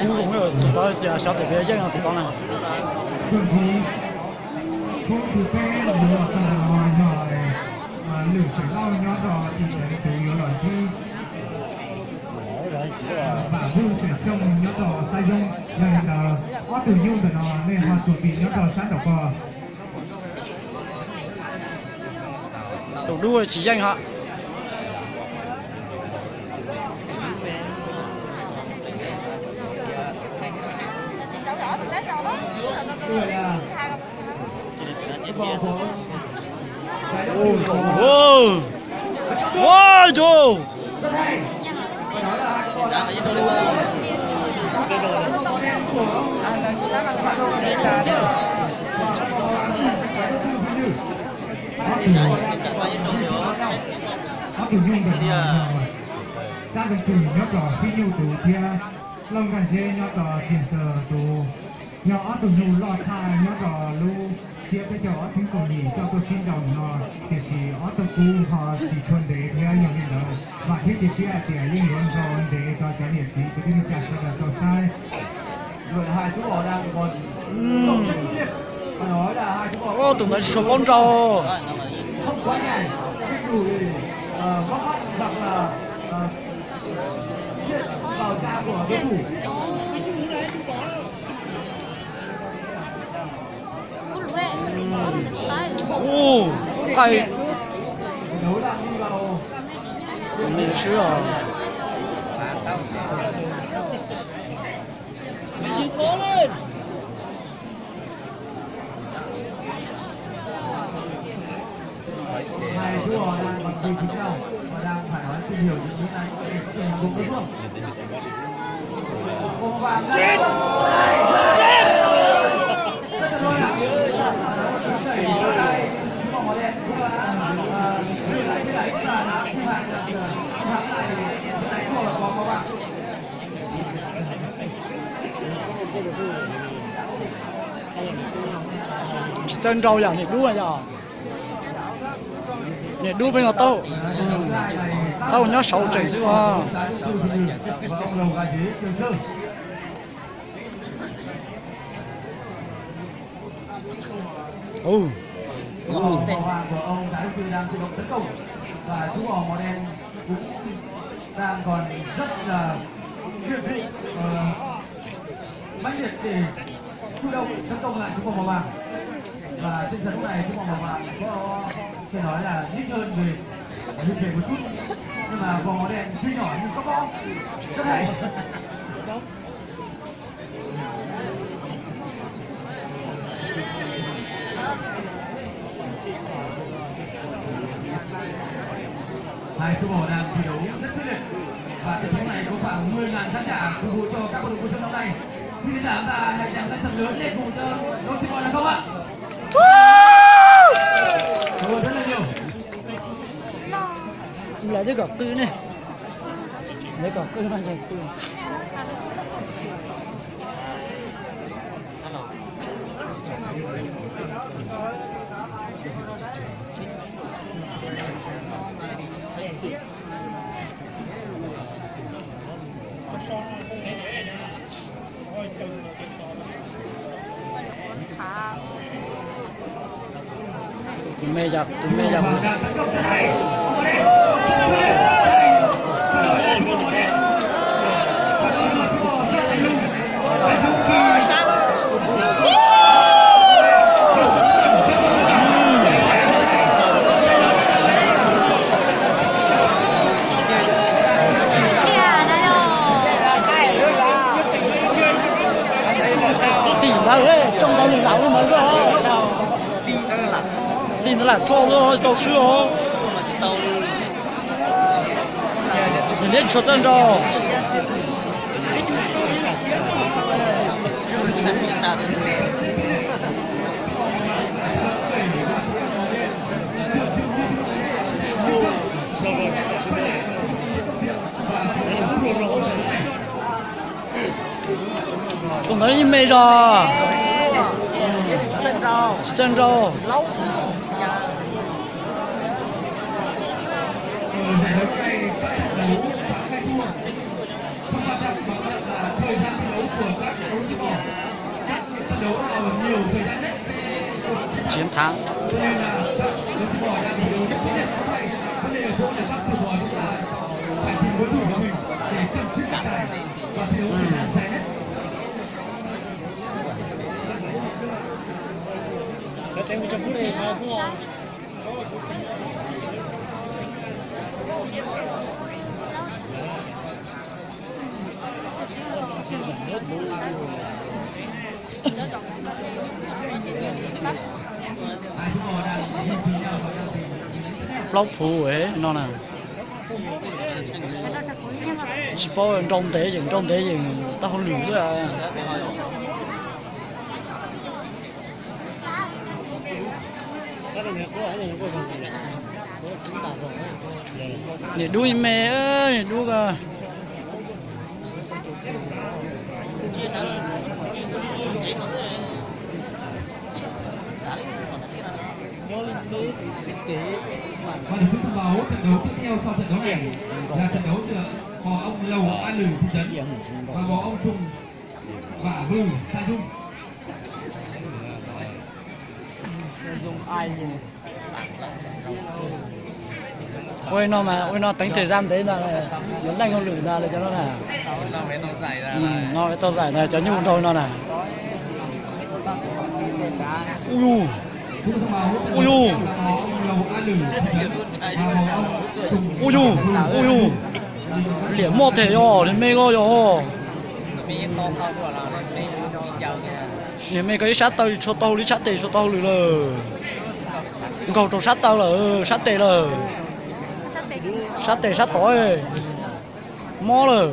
Kub zoo, tus tod ces sawv daws peb yeej tus tod na. Txuas ntxiv, khub thib peb yuav los txog los yog lwm xeem Lauj nyob rau tim tsev tus yuav los ntsib Vam Vwj xeem Xyooj nyob rau Xab Yoob. Yog li ntawd, ob tug nyuj ntawm no nej ho tsuas tis nyob rau sab nraum ko. Tus dub tsis yeej hos. Ua, tus Ob tug nyuj ntawm no yog Tsab Zeev Tswm nyob rau Fib Nyuj tus thiab Lauj Nkaj Zeb nyob rau Tsis Xaws tus. Yog ob tug nyuj loj tshaj nyob rau lub tsiab peb caug ob txhiab kaum yim coj tuaj sib nraus no, tiam sis ob tug kub ho tsis tshua ntev thiab. Yog li ntawd, vam thiab cia siab hais tias yeej yuav nrau ntev rau cov niam txiv kwv tij neej tsa sawv daws tau saib. Tus ntawd tsis tshua paub nrau. Ub, qaij. Tus me swb os. Hai chú bò đang còn tìm kiếm nhau và đang phải nói tìm hiểu những thứ này có thể có thể là một cái thuốc. Một vàng rất là rất là đôi ạ. Đẩy vào đây, chú bò màu đen, chú bò, à, đẩy lại cái đáy là cái hàng, cái hàng này, cái này thua là có có vàng. Tsis txawj nrau yam niam dub yog. Niam dub peb no tau, tau nyob saud tseem xwb os. Tus màu vàng của ông Thái Huy đang tự động tấn công và chú bò màu đen cũng đang còn rất là kiên định, ờ, mãnh liệt để chủ động tấn công lại chú bò màu vàng. Và trên trận đấu này chú bò màu vàng có thể nói là nhích hơn về, về một chút, nhưng mà bò màu đen tuy nhỏ nhưng có võ rất hay. Hai chú bò đang thi đấu rất quyết liệt. Và trận đấu này có khoảng mười ngàn khán giả ủng hộ cho các vận động viên trong năm nay. Quý khán giả, chúng ta hãy dành tay thật lớn để ủng hộ cho đội Chim Bò được không ạ? Cảm ơn rất là nhiều. Lawv twb kom qw ne. Lawv kom qw mas ntshe qw. Tus me yog, tus me yog. Tim ntawd, tsoo ntawd nws laus lawm mas. Tim ntawd lam rho tau swb os. Nws liab tsis tshua txawj nrau. Tus ntawd yeej me zog. Tsis txawj nrau. Chiến thắng. Plaub phuv no na. Tsis paub, nrau ntev yeem nrau ntev yeem taub hauj lwm xwb. Niam dub me, niam dub. Và được chúng ta báo trận đấu tiếp theo sau trận đấu này là trận đấu giữa bò ông Lầu A Lử, thị trấn, và bò ông Sùng Vả Vư, xã Dung. Ua no mas, ua no teev thời gian ntev ntag, yuav neej hauj lwm ntag lawm cov no na. No tau zais ntag, cov nyuj nrau no na. Ui yug, ui yug, ui yug, ui yug, liam moj them yog niag me ko yog. Niag me ko ib sab taw tsis tshua tau hauj lwm, sab tes tsis tshua tau hauj lwm lawm. Nkaug rau sab taw lawm, sab tes lawm. Sab tes sab tod mob lawm.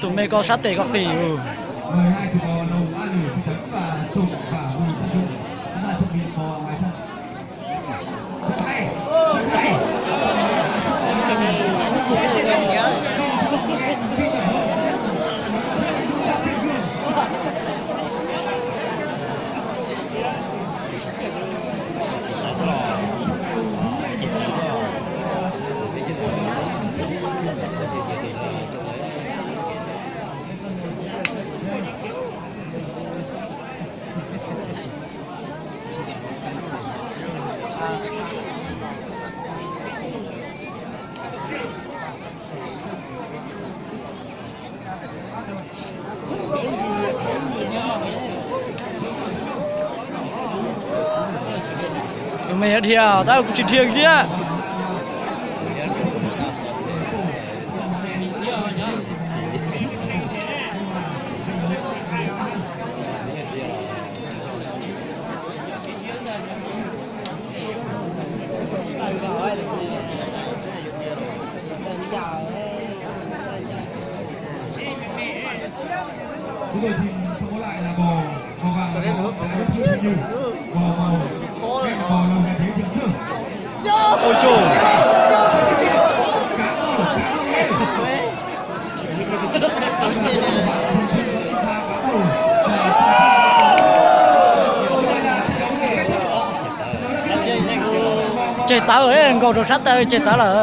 Tus me ko sab tes ko qis. Tus me dhia tab kuv tsis dhia thiab. Chúng tôi xin thông báo lại là bò, bò vàng là bò ông Thái Đức Phúc Như, bò màu đen là bò Lầu Nhà Thế Trường Sương. Ôi dồi. Ceg tawv, nkaus rau sab taw ceg tawv lawm.